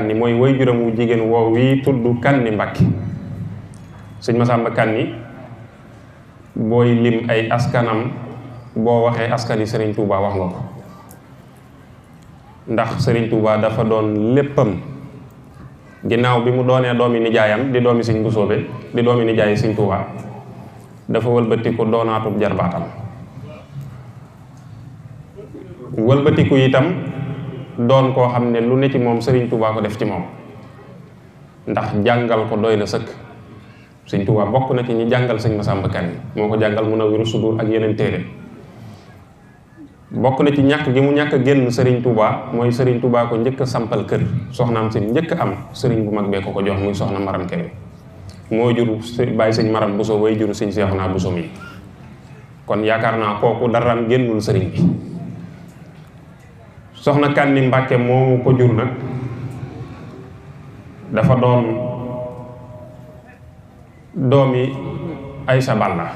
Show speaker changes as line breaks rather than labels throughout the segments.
Kanni mooy waajuram wu jigéen woow wi tudd Kanni Mbàkke. sëñ Masamba Kanni booy lim ay askanam boo waxee askani Serigne Touba wax nga ko ndax Serigne Touba dafa doon léppam ginnaaw bi mu doonee doomi nijaayam di doomi Sëñ Busoobe di doomi nijaayi Sëñ Touba dafa wëlbatiku doonaatub jarbaatam wëlbatiku itam doon koo xam ne lu ne ci moom Serigne Touba ko def ci moom ndax jàngal ko doy na sëkk. Sëñ Touba bokk na ci ñi jàngal sëñ Masamba Kanni moo ko jàngal Munawwirus Sudur ak yeneen téere bokk na ci ñàkk gi mu ñàkk a génn Serigne Touba mooy Serigne Touba ko njëkk a sampal kër soxnaam si njëkk a am Serigne bu mag bee ko jox muy soxna Maram Kebe moo jur bàyyi sëñ Maram Bousso way juru sëñ Seexuna Bousso mi kon yaakaar naa kooku daraam génnul Serigne bi soxna Kanni Mbàkke moomu ko jur nag dafa doon doomi Aysa Balla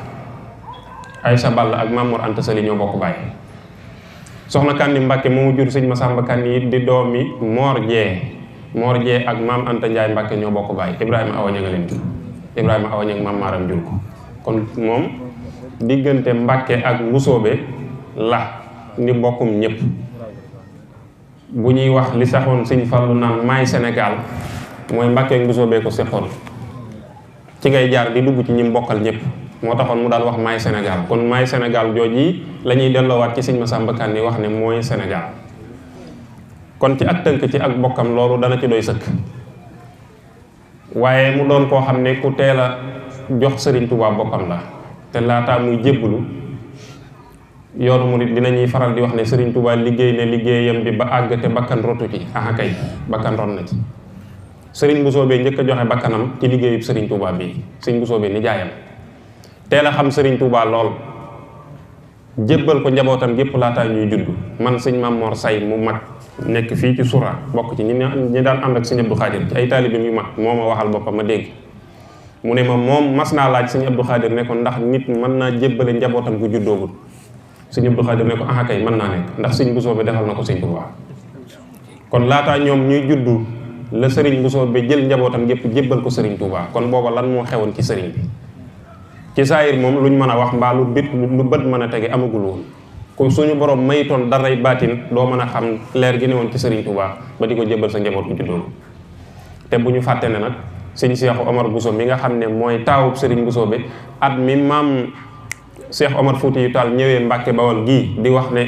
ak Mamour Anta Sali ñoo bokk baay soxna Kanni Mbàkke moomu jur sëñ Masamba Kanni it di doomi Moor Jee ak Maam Anta Njaay Mbàkke ñoo bokk baay Ibrahima Awaña nga leen jur Ibrahima Awaña ak Maam Maaram jur ko kon moom diggante Mbàkke ak Mbusoobe la ni mbokkum ñëpp bu ñuy wax li saxoon sëñ Fallu naan maay Sénégal mooy Mbàkke ak Mbusoobe ko seqoon ci ngay jaar di dugg ci ñi mbokkal ñëpp moo taxoon mu daan wax maay Sénégal kon maay Sénégal jooji la ñuy delloowaat ci sëñ Masamba Kanni wax ne mooy Sénégal kon ci ak tënk ci ak bokkam loolu dana ci doy sëkk waaye mu doon koo xam ne ku teel a jox Serigne Touba bokkam la te laataa muy jébbalu yoonu murit dinañuy faral di wax ne Serigne Touba liggéey ne liggéeyam bi ba àgg te bakkan rotu ci kay bakkan ron na ci Sëriñ Busoobe njëkk a joxe bakkanam ci liggéeyub Sëriñ Touba bi Sëriñ Busoobe ni jaayam teel a xam Sëriñ Touba lool jébbal ko njabootam gépp laataa ñuy judd man sëñ Mamor Say mu mag nekk fii ci Sura bokk ci ñi daan ànd ak sëñ Abdou Khadir ci ay taalibeem yu mag moo ma waxal boppam ma dégg mu ne ma moom mas naa laaj sëñ Abdou Khadir ne ko ndax nit mën naa jébbale njabootam gu juddoogul sëñ Abdou Khadir ne ko kay mën naa nekk ndax Sëriñ Busoobe defal na ko Sëriñ Touba kon laataa ñoom ñuy juddu la Serigne Busoobe jël njabootam gépp jébbal ko Serigne Touba kon booba lan moo xewoon ci Serigne bi ci saayir moom luñ mën a wax mbaa lu bët mën a tege amagul woon ko suñu borom mayitoon daray baatin doo mën a xam leer gi ne woon ci Serigne Touba ba di ko jébbal sa njaboot bu juddoo te bu ñu fàtte ne nag sëñ Cheikh Omar Bousso mi nga xam ne mooy taawub Serigne Busoobe at mi maam Cheikh Omar Fouti yu Taal ñëwee Mbàkke Bawol gii di wax ne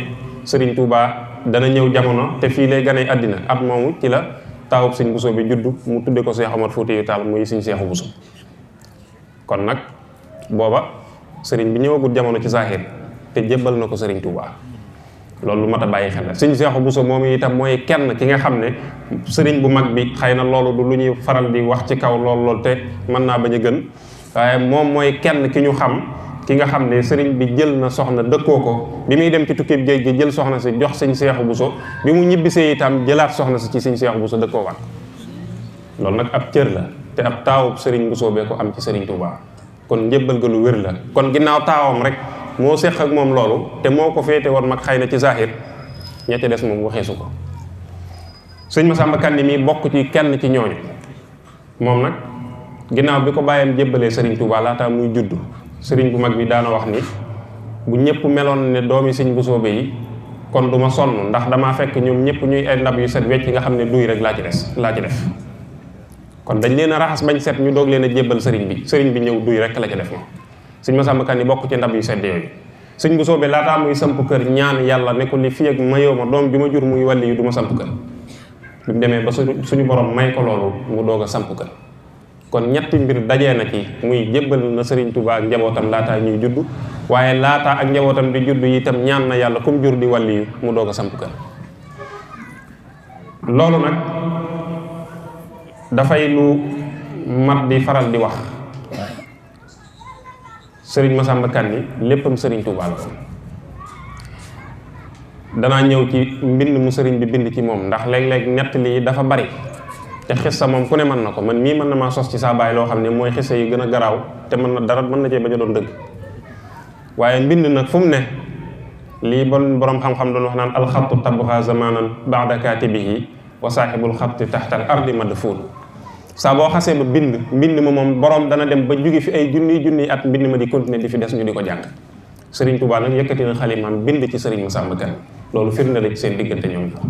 Serigne Touba dana ñëw jamono te fii lay ganee àddina at moomu ci la taawub sëñ Bousso bi juddu mu tudde ko Cheikh Omar Fouti yu Taal muy sëñ Cheikhu Bousso kon nag booba sëriñ bi ñëwagul jamono ci zahir te jébbal na ko Sëriñ Touba loolu lu mat a bàyyi xel la sëñ Cheikhu Bousso moom itam mooy kenn ki nga xam ne sëriñ bu mag bi xëy na loolu du lu ñuy faral di wax ci kaw lool te mën naa bañ a gën waaye moom mooy kenn ki ñu xam ki nga xam ne sëriñ bi jël na soxna dëkkoo ko bi muy dem ci tukki géej gi jël soxna si jox sëñ Cheikhu Bousso bi mu ñibbisee itam jëlaat soxna si ci sëñ Cheikhu Bousso dëkkoo waat loolu nag ab cër la te ab taawub Sëriñ Bousso bee ko am ci Sëriñ Touba kon njëbbal ga lu wér la kon ginnaaw taawam rek moo séq ak moom loolu te moo ko féete woon mag xëy na ci zahir ña ca des moom waxeesu ko sëñ Masamba Kanni mi bokk ci kenn ci ñooñu moom nag ginnaaw bi ko bàyyam jébbalee Sëriñ Touba laataa muy judd sëriñ bu mag bi daana wax ni bu ñëpp meloon ne doomi Sëriñ Busoobe yi kon du ma sonn ndax damaa fekk ñoom ñëpp ñuy ay ndab yu set wecc nga xam ne duy rek laa ci def kon dañ leen a raxas bañ set ñu doog leen a jébbal sëriñ bi ñëw duy rek la ca def moom sëñ Masamba Kanni bokk ci ndab yu sedd yooyu Sëriñ Busoobe laataa muy samp kër ñaan yàlla ne ko li fi ak mayoo ma doom bi ma jur muy wàlli yu du ma samp kër bi mu demee ba suñu borom may ko loolu mu doog a samp kër kon ñetti mbir dajee na ci muy jébbal na Sëriñ Touba ak njabootam laataa ñuy judd waaye laataa ak njabootam di judd itam ñaan na yàlla kum jur di wàlli yu mu doog a samp kër loolu nag dafay lu mat di faral di wax Sëriñ Masamba Kanni léppam Sëriñ Touba la danaa ñëw ci mbind mu sëriñ bi bind ci moom ndax léeg-léeg nett lii dafa bari te xissa moom ku ne mën na ko man mii mën na maa sos ci saa baay loo xam ne mooy xissa yi gën a garaaw te mën na cee bañ a doon dëgg waaye mbind nag fu mu ne lii borom xam-xam doon wax naan alxattu tabxa zamanan baada katibihi wa saaxibul xatti taxtal ardi madfuun. saa boo xasee ba mbind ma moom borom dana dem ba jóge fi ay junniy at mbind ma di continuer di fi des ñu di ko jàng. Sëriñ Tuubaa nag yëkkati na xalimaam bind ci sëriñ Masamba Kanni loolu firnde la ci seen diggante ñoom ñaar.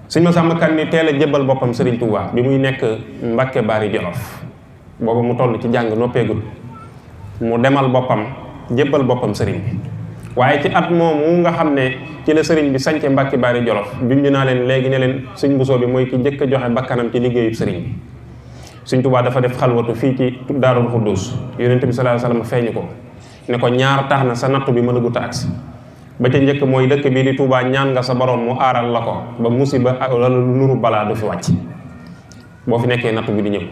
sëriñ Masamba Kanni teel a jébbal boppam Sëriñ Tuubaa bi muy nekk Mbàkke Baari Jolof booba mu toll ci jàng noppeegul mu demal boppam jébbal boppam sëriñ bi. waaye ci at moomu nga xam ne ci la sëriñ bi sañce Mbàkke Baari Jolof junj naa leen léegi ne leen sëñ Bousso bi mooy ki njëkk a joxe bakkanam ci liggéeyub sëriñ bi. Sëriñ Tuubaa dafa def xalwatu fii ci Daarul Xuddus Yonent bi sallallahu alayhi wasallam feeñu ko ne ko ñaar tax na sa nattu bi mën a gut a agsi ba ca njëkk mooy dëkk bii di Tuubaa ñaan nga sa borom mu aaral la ko ba musiba wala lu nuru balaa du fi wàcc boo fi nekkee nattu bi di ñëw.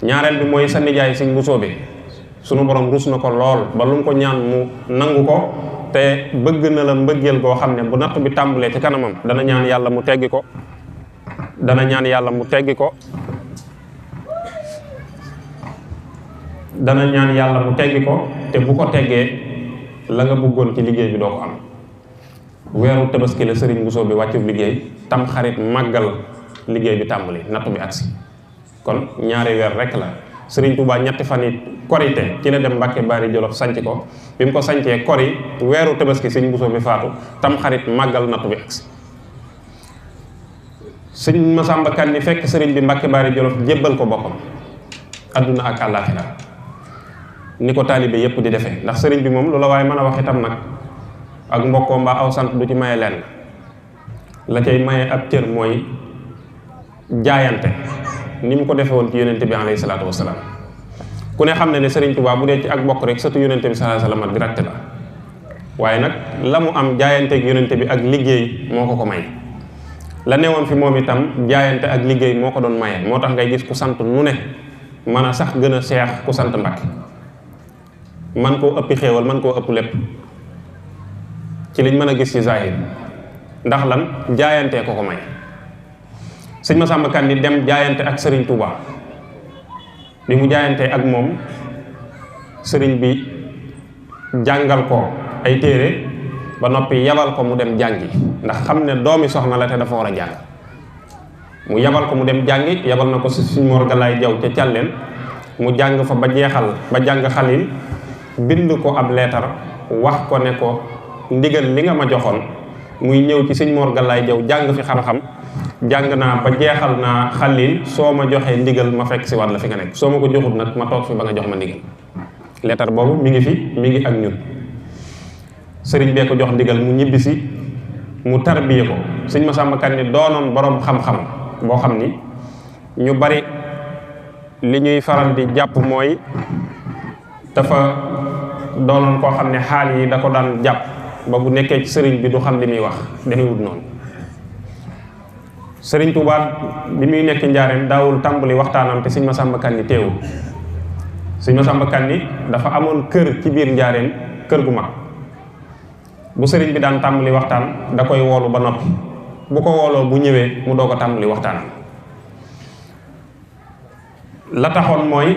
ñaareel bi mooy sa nijaay sëñ Bousso bi sunu borom rus na ko lool ba lu mu ko ñaan mu nangu ko te bëgg na la mbëggeel goo xam ne bu natt bi tàmbalee ci kanamam dana ñaan yàlla mu teggi ko dana ñaan yàlla mu teggi ko dana ñaan yàlla mu teggi ko te bu ko teggee la nga bëggoon ci liggéey bi doo ko am. weeru tabaski la sëriñ Bousso bi wàccu liggéey tam xarit màggal liggéey bi tàmbali natt bi agsi kon ñaari weer rek la. Sëriñ Tuubaa ñetti fan yi korite ci la dem Mbàkke Baari Jolof sanc ko bi mu ko sancee kori weeru tabaski sëñ Bousso bi faatu tam xarit màggal nattu bi agsi. sëñ Masamba Kanni fekk sëriñ bi Mbàkke Baari Jolof jébbal ko boppam adduna ak àllaaxira ni ko taalibe yépp di defee ndax sëriñ bi moom lu la waaye mën a wax itam nag ak mbokkoo mbaa aw sant du ci maye lenn la cay maye ab cër mooy jaayante ni mu ko defee woon ci yonente bi alayhi salaatu wasalaam. ku ne xam ne ne Sëriñ Tuubaa bu dee ci ak bokk rek sëtu yonente bi sallallahu alayhi wasallam direct la waaye nag la mu am jaayante ak yonente bi ak liggéey moo ko ko may. la newoon fi moom itam jaayante ak liggéey moo ko doon maye moo tax ngay gis ku sant nu ne mën a sax gën a seex ku sant Mbàkke man koo ëppi xéewal man koo ëpp lépp ci liñ mën a gis ci zahir ndax lan jaayantee ko ko may. sëñ Masamba Kanni dem jaayante ak sëriñ Touba bi mu jaayantee ak moom sëriñ bi jàngal ko ay téere ba noppi yabal ko mu dem jàngi ndax xam ne doomi soxna la te dafa war a jàng mu yabal ko mu dem jàngi yabal na ko si suñ Mor Galaay Jaw ca Càlleen mu jàng fa ba jeexal ba jàng Xalil bind ko ab leetar wax ko ne ko ndigal li nga ma joxoon muy ñëw ci sëñ Mor Galaay Jaw jàng fi xam-xam jàng naa ba jeexal naa Xalil soo ma joxee ndigal ma fekk si waat la fi nga nekk soo ma ko joxut nag ma toog fi ba nga jox ma ndigal. leetar boobu mi ngi fi mi ngi ak ñun sëriñ bee ko jox ndigal mu ñibbisi mu tarbiye ko. sëñ Masamba Kanni doonoon borom xam-xam boo xam ni ñu bari li ñuy faral di jàpp mooy dafa doonoon koo xam ne xaal yi da ko daan jàpp ba bu nekkee ci sëriñ bi du xam li muy wax defewut noonu. Sëriñ Tuubaa bi muy nekk njaareem daawul tàmbali waxtaanam te sëñ Masamba Kanni teewul. sëñ Masamba Kanni dafa amoon kër ci biir njaareem kër gu mag bu sëriñ bi daan tàmbali waxtaan da koy woolu ba noppi bu ko wooloo bu ñëwee mu doog a tàmbali waxtaanam. la taxoon mooy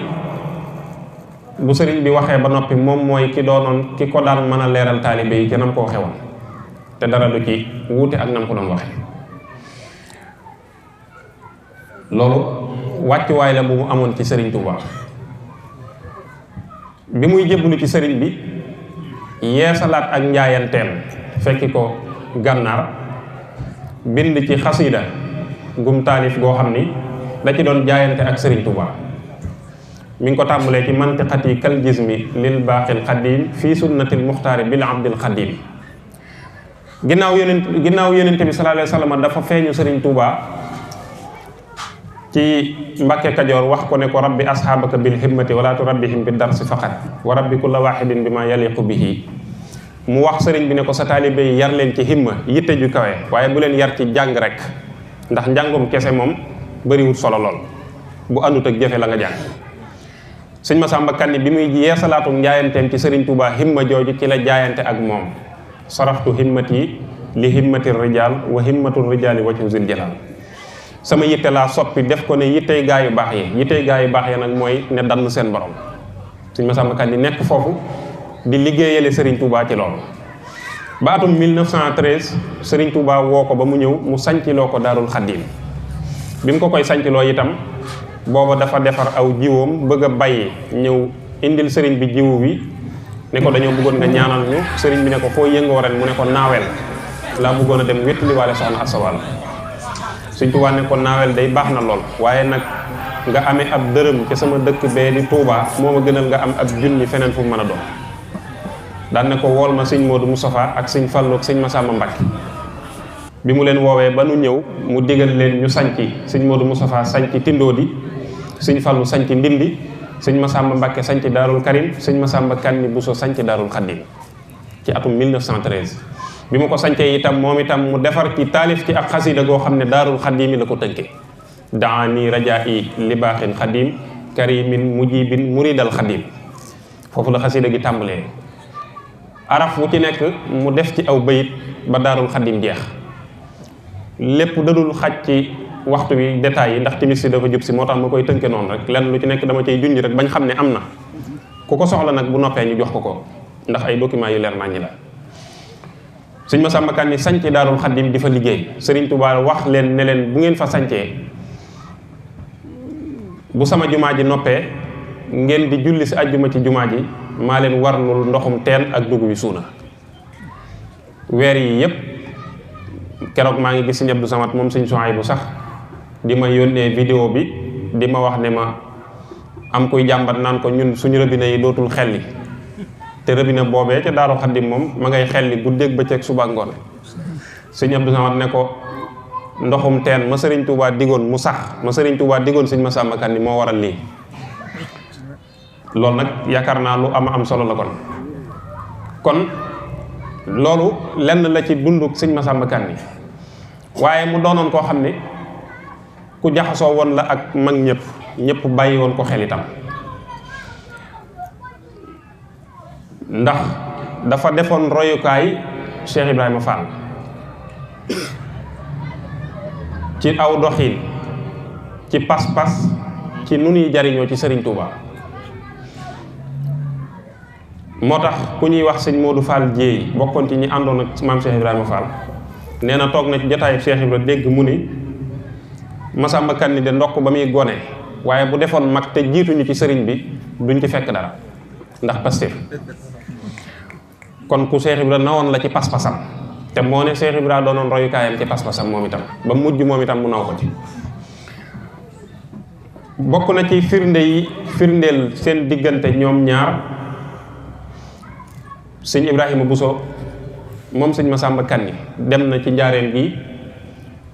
bu sëriñ bi waxee ba noppi moom mooy ki doonoon ki ko daan mën a leeral taalibe yi te nam ko waxe woon te dara du ci wuute ak nam ko doon waxe. loolu wàccuwaay la bu mu amoon ci sëriñ Touba bi muy jébbalu ci sëriñ bi yeesalaat ak njaayanteem fekki ko gànnaar bind ci xasida gum taalif goo xam ni da ci doon jaayante ak sëriñ Touba mi ngi ko tàmbalee ci mantiqati kal jismi lil baaqil xadim fii sunnatil muxtaari bil abdil xadim. ginnaaw yonent bi sallallahu alayhi wa sallam dafa feeñu sëriñ Touba ci Mbàkke Kajoor wax ko ne ko rabbi asxaabaka bil himmati wala turabbihim bi darsi faqat wa rabbi kulla waxidin bi ma yaliqu bihi. mu wax sëriñ bi ne ko sa taalibe yi yar leen ci himma yitte ju kawe waaye bu leen yar ci jàng rek ndax njàngum kese moom bëriwut solo lool bu àndut ak jëfe la nga jàng. sëñ Masamba Kanni bi muy yeesalaatu njaayanteem ci sëriñ Touba himma jooju ci la jaayante ak moom saraftu himmati li himmati rijal wa himmatu rijali wajhu zil jalal. sama yitte laa soppi def ko ne yittey gaa yu baax yi yittey gaa yu baax yi nag mooy ne dann seen borom. sëñ Masamba Kanni nekk foofu di liggéeyale Serigne Touba ci loolu ba atum 1913 Serigne Touba woo ko ba mu ñëw mu sañciloo ko Daarul Xaddim bi mu ko koy sancloo itam booba dafa defar aw jiwoom bëgg a bàyyi ñëw indil sëriñ bi jiwu bi ne ko dañoo bëggoon nga ñaanal ñu. sëriñ bi ne ko foo yëngoo ren mu ne ko naawel laa bëggoon a dem wéttaliwaale soxna Asta Walo. Sëriñ Tuubaa ne ko naawel day baax na lool waaye nag nga amee ab dërëm ci sama dëkk bee di Touba moo ma gënal nga am ab junni feneen fu mu mën a doon. daan ne ko wool ma sëñ Modou Moustapha ak sëñ Fallou ak sëñ Massamba Mbacké. bi mu leen woowee ba nu ñëw mu digal leen ñu sanci sëñ Modou Moustapha sanci Tindodi, sëñ Fallou sanci Ndindi, sëñ Massamba Mbacké sanci Daarul Karim, sëñ Massamba Kanni Bousso sanci Daarul Khadim ci atum 1913. bi mu ko sancee itam moom itam mu defar ci taalif ci ak xasida goo xam ne Daarul Khadim la ko tënkee. daani rajaa'i li baaxin Khadim karimin mujibin muridal Khadim. foofu la xasida gi tàmbalee. araf wu ci nekk mu def ci aw bayit ba Daarul Khadim jeex. lépp dadul xaj ci waxtu wi détails yi ndax timis si dafa jub si moo tax ma koy tënke noonu rek lenn lu ci nekk dama cay junj rek bañ xam ne am na ku ko soxla nag bu noppee ñu jox ko ndax ay documents yu leer naññi la. sëñ Massamba Kanni sanc Daarul Khadim di fa liggéey Sëriñ Tuubaa wax leen ne leen bu ngeen fa sancee bu sama jumaa ji noppee ngeen di julli si ajjuma ci jumaa ji maa leen warlul ndoxum teen ak dugub bi suuna. weer yi yépp keroog maa ngi gis sëñ Abdou Samad moom sëñ Souhaïbou sax di ma yónnee vidéo bi di ma wax ne ma am kuy jàmbat naan ko ñun suñu robinet yi dootul xelli te robinet boobee ca Daaru Xaddim moom ma ngay xelli guddeeg bëccëg suba ngoon. sëñ Abdou Samad ne ko ndoxum teen ma Sëriñ Tuubaa digoon mu sax ma Sëriñ Tuubaa digoon sëñ Massamba Kanni moo waral lii. loolu nag yaakaar naa lu am solo la kon loolu lenn la ci dunduk sëñ Massamba Kanni waaye mu doonoon koo xam ne ku jaxasoo woon la ak mag ñëpp bàyyi woon ko xel itam ndax dafa defoon royukaay Cheikh Ibrahima Fall ci aw doxin ci pas-pas ci nu ñuy jariñoo ci Serigne Touba moo tax ku ñuy wax sëñ Modou Fall Dieye bokkoon ci ñi àndoon ak maam Cheikh Ibrahima Fall nee na toog na ci jotaayu Cheikh Ibrahima dégg mu ni Massamba Kanni de ndokk ba muy gone waaye bu defoon mag te jiituñu ci sëriñ bi duñ ci fekk dara ndax Pastef kon ku Cheikh Ibrahima nawoon la ci pas-pasam te moo ne Cheikh Ibrahima doonoon royukaayam ci pas-pasam moom itam ba mujj moom itam mu naw ko ci. bokk na ci firndeel seen diggante ñoom ñaar sëñ Ibrahima Bousso moom sëñ Massamba Kanni dem na ci njaareem gi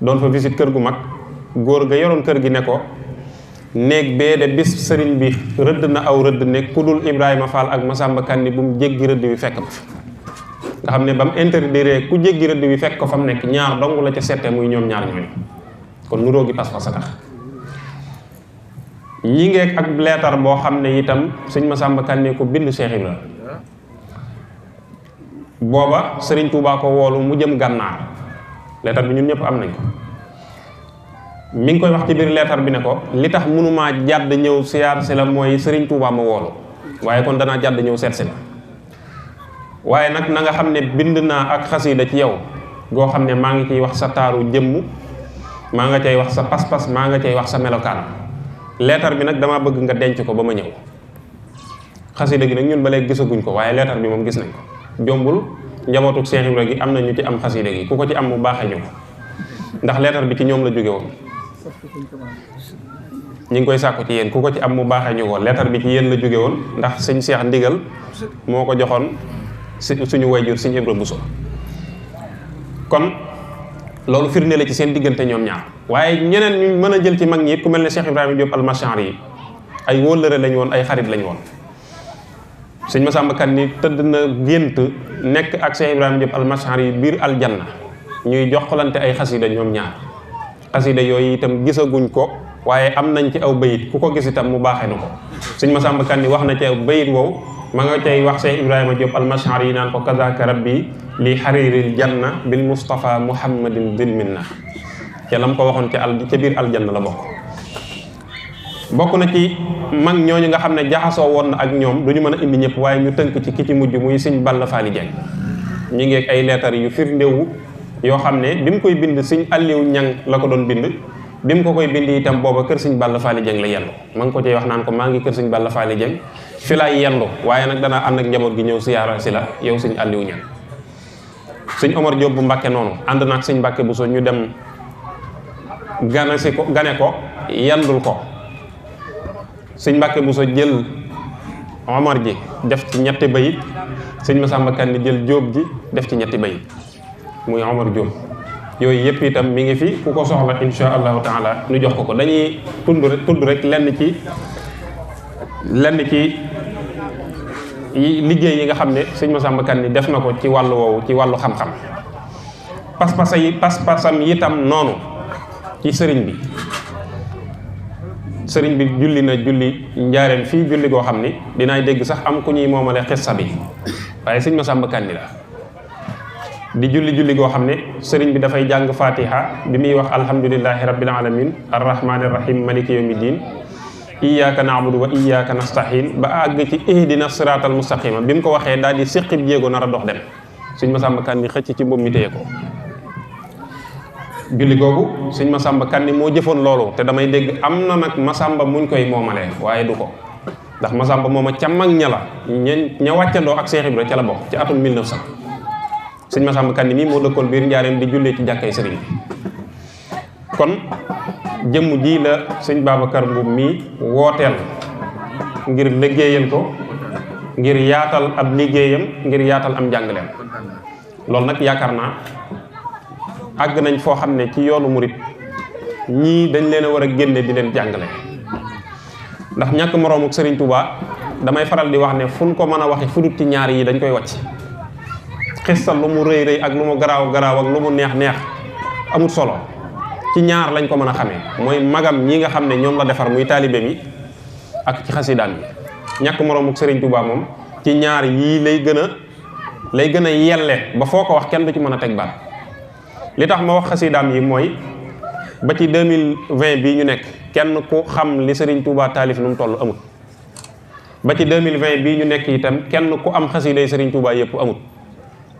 doon fa visite kër gu mag góor ga yoroon kër gi ne ko néeg bee de bis sëriñ bi rëdd na aw rëdd ne ku dul Ibrahima Fall ak Massamba Kanni bu mu jéggi rëdd wi fekk ko fi nga xam ne ba mu interdire ku jéggi rëdd wi fekk ko fa mu nekk ñaar dong la ca seete muy ñoom ñaar ñooñu kon nuróo gi pas-pas a tax ñi ngeeg ak leetar boo xam ne itam sëñ Massamba Kanni ko bind Cheikh Ibrahima booba Sëriñ Tuubaa ko woolu mu jëm gànnaar leetar bi ñun ñëpp am nañ ko mi ngi koy wax ci biir leetar bi ne ko li tax mënumaa jàdd ñëw siyaar si la mooy Sëriñ Tuubaa ma woolu waaye kon danaa jàdd ñëw seet si la waaye nag na nga xam ne bind naa ak xasiida ci yow goo xam ne maa ngi ciy wax sa taaru jëmm maa nga cay wax sa pas-pas maa nga cay wax sa melokaan leetar bi nag damaa bëgg nga denc ko ba ma ñëw xasiida gi nag ñun ba léegi gisaguñ ko waaye leetar bi moom gis nañ ko jombul njabootu Cheikh Ibra gi am na ñu ci am xasiida gi ku ko ci am mu baaxee ñu ko ndax leetar bi ci ñoom la jóge woon ñi ngi koy sàkku ci yéen ku ko ci am mu baaxee ñu ko leetar bi ci yéen la jóge woon ndax sëñ Cheikh ndigal moo ko joxoon suñu wayjur sëñ Ibra Bousso kon loolu firnde la ci seen diggante ñoom ñaar waaye ñeneen ñu mën a jël ci mag ñi ku mel ne Cheikh Ibrahima Diop Almachari yi ay wóllëre lañ woon ay xarit lañ woon sëñ Massamba Kanni tëdd na gént nekk ak Cheikh Ibrahima Diop Almachari yi biir aljanna ñuy joxlante ay xasida ñoom ñaar xasida yooyu itam gisaguñ ko waaye am nañ ci aw bayit ku ko gis itam mu baaxee na ko sëñ Massamba Kanni wax na ci aw bayit wow ma nga cay wax Cheikh Ibrahima Diop Almachari yi naan ko kazaka rabbi li xariril janna bil Mustafa Muhammadin dil minna ca lam ko waxoon ca biir aljanna la bokk na ci mag ñooñu nga xam ne jaxasoo woon na ak ñoom du ñu mën a indi ñëpp waaye ñu tënk ci ki ci mujj muy sëñ Balla Faali Jeng ñi ngi ay leetar yu firndewu yoo xam ne bi mu koy bind sëñ Aliou Ñang la ko doon bind bi mu ko koy bind itam booba kër sëñ Balla Faali Jeng la yendu ma ngi ko cay wax naan ko maa ngi kër sëñ Balla Faali Jeng fi laay yendu waaye nag danaa ànd ak njaboot gi ñëw siyaara si la yow sëñ Aliou Ñang sëñ Omar Diop bu Mbàkke noonu ànd naag sëñ Mbàkke Buso ñu dem gane ko yendul ko sëñ Mbàkke Buso jël Omar ji def ci ñetti bayit sëñ Masamba Kanni jël Jóob ji def ci ñetti bayit muy Omar Jóob yooyu yëpp itam mi ngi fi ku ko soxla insha allahu taala nu jox ko dañuy tudd rek lenn ci liggéey yi nga xam ne sëñ Masamba Kanni def na ko ci wàllu woowu ci wàllu xam-xam pas-pasam itam noonu ci sëriñ bi julli na julli njaareem fii julli goo xam ni dinaay dégg sax am ku ñuy moomale xissa bi waaye sëñ Masamba Kanni la di julli goo xam ne sëriñ bi dafay jàng fatiha bi muy wax alhamdulillahi rabbil alamin arrahmani rahim maliki yawmiddin iyyaka na'budu wa iyyaka nasta'in ba àgg ci ihdina siratal mustaqima bi mu ko waxee daal di séqib jéego nar a dox dem sëñ Masamba Kanni xëcc ci mbubb mi téye ko julli googu sëñ Masamba Kanni moo jëfoon loolu te damay dégg am na nag Masamba muñ koy moomalee waaye du ko ndax Masamba mooma ca mag ña la ña wàccandoo ak Cheikh Ibra ca la bokk ci atum 1900 sëñ Masamba Kanni mii moo dëkkoon biir njaareem di jullee ci jàkkay sëriñ bi kon jëmm ji la sëñ Babacar Mbuub mii wooteel ngir liggéeyal ko ngir yaatal ab liggéeyam ngir yaatal am njàngaleem loolu nag yaakaar naa àgg nañ foo xam ne ci yoonu murit ñii dañ leen a war a génne di leen jàngale ndax ñàkk moroomuk Sëriñ Tuubaa damay faral di wax ne fu ñu ko mën a waxe fudut ci ñaar yi dañ koy wàcc xistal lu mu rëy rëy ak lu mu garaaw garaaw ak lu mu neex neex amut solo ci ñaar lañ ko mën a xamee mooy magam ñi nga xam ne ñoom la defar muy taalibe mi ak ci xasidaam yi ñàkk moroomuk Sëriñ Tuubaa moom ci ñaar yii lay gën a yelle ba foo ko wax kenn du ci mën a teg baat li tax ma wax xasidaam yi mooy ba ci 2020 bii ñu nekk kenn ku xam li Sëriñ Tuubaa taalif nu mu toll amut ba ci 2020 bii ñu nekk itam kenn ku am xasiday Sëriñ Tuubaa yëpp amut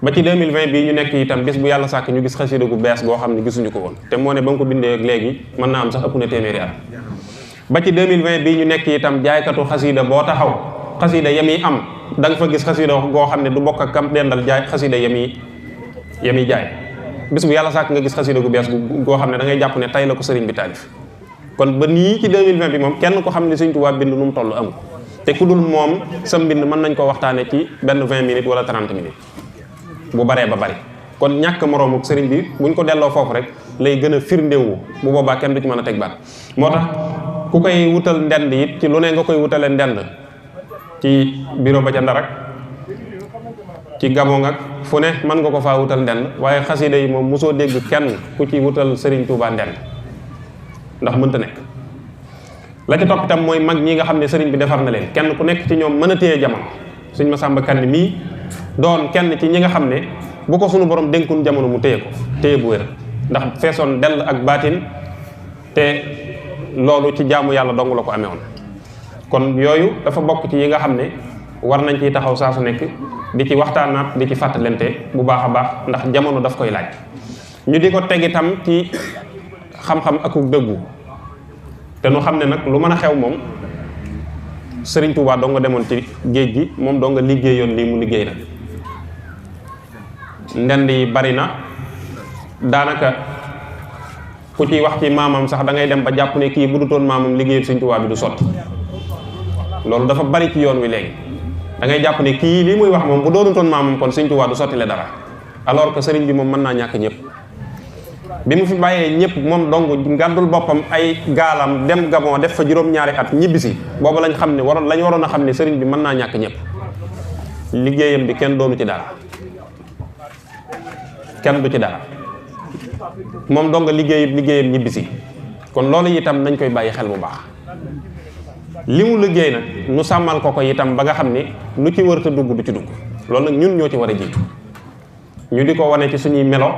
ba ci 2020 bii ñu nekk itam bis bu yàlla sàkk ñu gis xasida gu bees goo xam ne gisuñu ko woon te moo ne ba nga ko bindee ak léegi mën naa am sax ëpp na téeméeri at ba ci 2020 bii ñu nekk itam jaaykatu xasida boo taxaw xasida yami am da nga fa gis xasida goo xam ne du bokk ak kam dendal jaay xasida yami jaay bis bu yàlla sàkk nga gis xasida gu bees goo xam ne da ngay jàpp ne tay la ko sëriñ bi taalif kon ba nii ci 2020 bi moom kenn ko xam ne Sëriñ Tuubaa bind nu mu toll amul te ku dul moom sa mbind mën nañ ko waxtaane ci benn 20 minutes wala 30 minutes bu baree ba bari kon ñàkk moroomu sëriñ bi buñ ko delloo foofu rek lay gën a firndéwu bu boobaa kenn du ci mën a teg baat moo tax ku koy wutal ndend it ci lu ne nga koy wutale ndend ci bureau ba ca Ndar ak ci Gabon ak fu ne mën nga ko faa wutal ndend waaye xasida yi moom mosoo dégg kenn ku ci wutal Sëriñ Tuubaa ndend ndax mënta nekk la ca topp itam mooy mag ñi nga xam ne sëriñ bi defar na leen kenn ku nekk ci ñoom mën a téye jamono sëñ Masamba Kanni mii doon kenn ci ñi nga xam ne bu ko sunu borom dénkun jamono mu téye ko téye bu wér ndax feesoon dell ak baatin te loolu ci jaamu yàlla dong la ko amee woon kon yooyu dafa bokk ci yi nga xam ne war nañ ciy taxaw saa su nekk di ci waxtaanaat di ci fàttalante bu baax a baax ndax jamono daf koy laaj ñu di ko teg itam ci xam-xam akuk dëggu te nu xam ne nag lu mën a xew moom Sëriñ Tuubaa doo nga demoon ci géej gi moom doo nga liggéeyoon lii mu liggéey na ndend yi bari na daanaka ku ciy wax ci maamam sax da ngay dem ba jàpp ne kii bu dutoon maamam liggéeyal Sëriñ Tuubaa bi du sotti loolu dafa bari ci yoon wi léegi da ngay jàpp ne kii lii muy wax moom bu doonutoon maamam kon Sëriñ Tuubaa du sotti le dara alors que sëriñ bi moom mën naa ñàkk ñëpp bi mu fi bàyyee ñëpp moom dong ngàddul boppam ay gaalam dem Gabon def fa juróom-ñaari at ñibbisi boobu lañ xam ne waroon a xam ne sëriñ bi mën naa ñàkk ñëpp liggéeyam bi kenn doonu ci dara kenn du ci dara moom dong liggéeyam ñibbisi kon loolu itam nañ koy bàyyi xel bu baax li mu liggéey nag nu sàmmal ko itam ba nga xam ne lu ci wërta dugg du ci dugg loolu nag ñun ñoo ci war a jiitu ñu di ko wane ci suñuy melo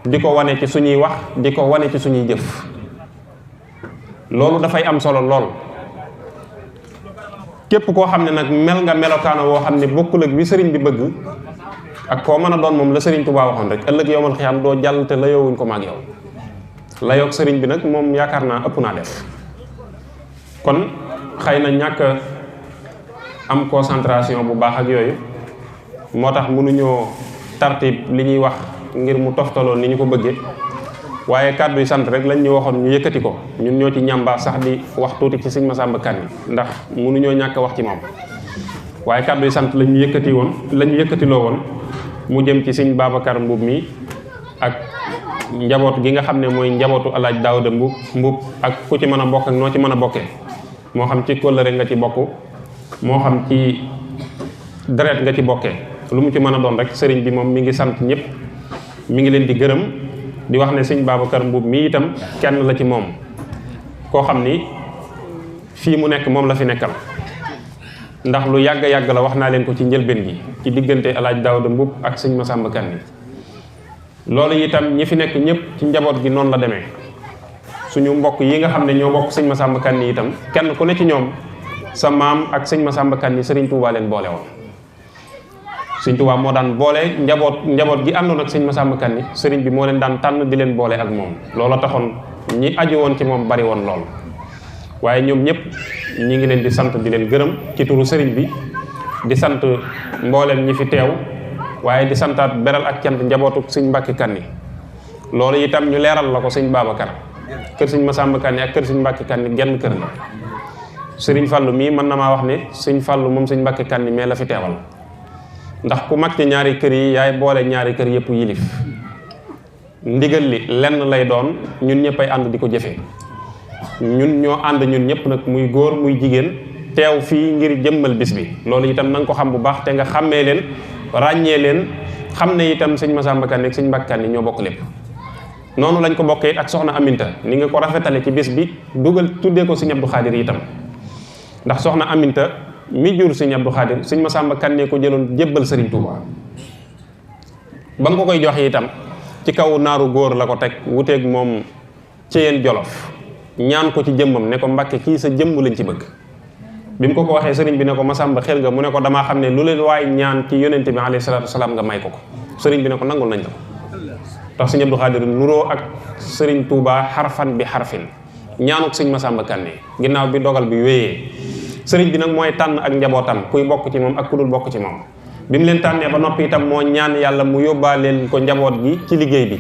di ko wane ci suñuy wax di ko wane ci suñuy jëf loolu dafay am solo lool képp koo xam ne nag mel nga melokaano woo xam ne bokkul ak bi sëriñ bi bëgg ak koo mën a doon moom la Sëriñ Tuubaa waxoon rek ëllëg yowmal xiyaam doo jàll te la yowuñ ko maag yow layoog sëriñ bi nag moom yaakaar naa ëpp naa def. kon xëy na ñàkk am concentration bu baax ak yooyu moo tax mënuñoo tartib li ñuy wax ngir mu toftaloo ni ñu ko bëggee, waaye kàddu yi sant rek lañ ñu waxoon ñu yëkkati ko. ñun ñoo ci ñàmbaa sax di wax tuuti ci sëñ Massamba Kanni ndax mënuñoo ñàkk wax ci moom, waaye kàddu yi sant lañ ñu yëkkatiloo woon mu jëm ci sëñ Babacar Mbuub mi ak njaboot gi nga xam ne mooy njabootu alaaj Daawuda Mbuub ak ku ci mën a bokk ak noo ci mën a bokkee, moo xam ci kóllëre nga ci bokk, moo xam ci deret nga ci bokkee, lu mu ci mën a doon rek sëriñ bi moom mi ngi sant ñëpp, mi ngi leen di gërëm di wax ne sëñ Babacar Mbuub mi itam kenn la ci moom, koo xam ni fii mu nekk moom la fi nekkal. ndax lu yàgg la wax naa leen ko ci njëlbeen gi ci diggante alaaj Daawuda Mbuub ak sëñ Massamba Kanni. loolu itam ñi fi nekk ñëpp ci njaboot gi noonu la demee. suñu mbokk yi nga xam ne ñoo bokk sëñ Massamba Kanni itam kenn ku ne ci ñoom sa maam ak sëñ Massamba Kanni sëriñ Touba leen boole woon. sëñ Touba moo daan boole njaboot gi àndoon ak sëñ Massamba Kanni, sëriñ bi moo leen daan tànn di leen boole ak moom. loola taxoon ñi aju woon ci moom bari woon lool. waaye ñoom ñëpp ñi ngi leen di sant di leen gërëm ci turu sëriñ bi, di sant mbooleem ñi fi teew, waaye di santaat beral ak cant njabootu sëñ Mbàkke Kanni. loolu itam ñu leeral la ko sëñ Babacar, kër sëñ Massamba Kanni ak kër sëñ Mbàkke Kanni genn kër la. sëriñ Fallu mii mën na maa wax ne sëñ Fallu moom sëñ Mbàkke Kanni mais la fi teewal, ndax ku mag ci ñaari kër yi yaay boole ñaari kër yëpp yilif. ndigal li lenn lay doon, ñun ñëppay ànd di ko jëfee. ñun ñoo ànd ñun ñëpp nag muy góor muy jigéen teew fii ngir jëmmal bis bi. loolu itam na nga ko xam bu baax te nga xàmmee leen, ràññee leen, xam ne itam sëñ Massamba Kanni ak sëñ Mbàkke Kanni ñoo bokk lépp. noonu lañ ko bokkee ak soxna Aminta ni nga ko rafetale ci bis bi dugal tuddee ko sëñ Abdou Khadir itam, ndax soxna Aminta mi jur sëñ Abdou Khadir sëñ Massamba Kanni ko jëloon jébbal sëriñ Touba. ba nga ko koy joxe itam ci kaw naaru góor la ko teg wuteeg moom ci yeen Jolof, ñaan ko ci jëmmam ne ko Mbàkke kii sa jëmm lañ ci bëgg. bi mu ko waxee sëriñ bi ne ko Massamba xel nga, mu ne ko damaa xam ne lu leen waay ñaan ci yonente bi alayhi salaatu wasalaam nga may ko. sëriñ bi ne ko nangul nañ la ko. tax sëñ Abdou Khadir nuroo ak sëriñ Touba xarfan bi xarfin, ñaanuk sëñ Massamba Kanni ginnaaw bi dogal bi wéyee. sëriñ bi nag mooy tànn ak njabootam kuy bokk ci moom ak ku dul bokk ci moom. bi mu leen tànnee ba noppi itam moo ñaan yàlla mu yóbbaaleel ko njaboot gi ci liggéey bi.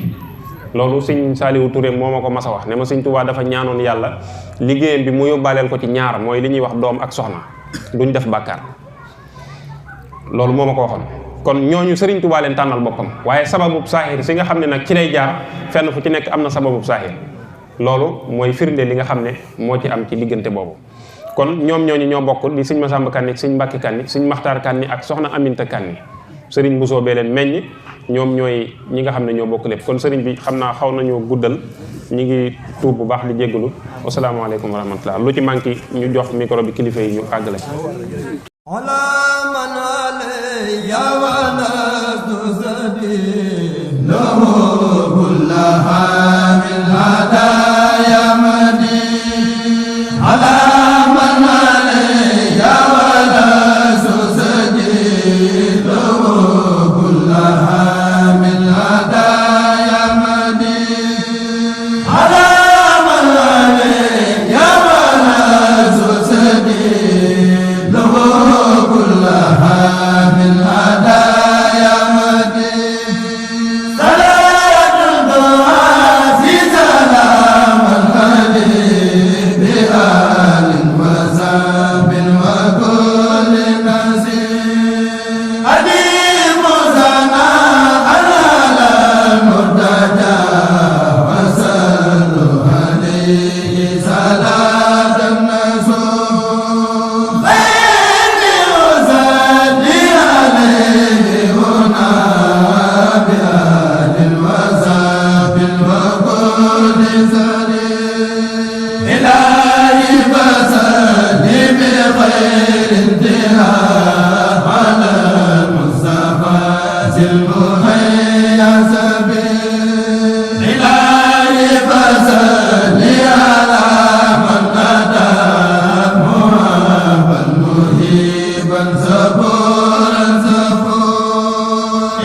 loolu sëñ Saliou Touré moo ma ko mas a wax ne ma sëñ Touba dafa ñaanoon yàlla liggéeyam bi mu yóbbaaleel ko ci ñaar, mooy li ñuy wax doom ak soxna duñ def bàkkaar. loolu moo ma ko waxoon. kon ñooñu sëriñ Touba leen tànnal boppam, waaye sababub saaxir si nga xam ne nag ci lay jaar fenn fu ci nekk am na sababub saaxir. loolu mooy firnde li nga xam ne moo ci am ci diggante boobu. kon ñoom ñooñu ñoo bokk di sëñ Massamba Kanni ak sëñ Mbàkke Kanni, sëñ Maxtaar Kanni ak soxna Aminta Kanni. sëriñ Bousso bee leen meññ, ñoom ñooy ñi nga xam ne ñoo bokk lépp. kon sëriñ bi xam naa xaw nañoo guddal, ñi ngi tuub bu baax di jéggalu. wasalaamaaleykum wa rahmatullah. lu ci manqué ñu jox micro bi kilifa yi ñu àggale.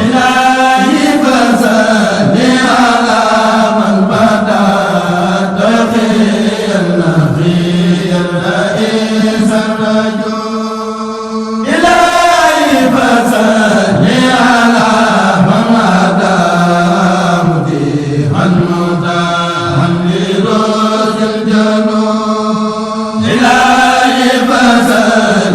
ilahi fasali ala man bada فسل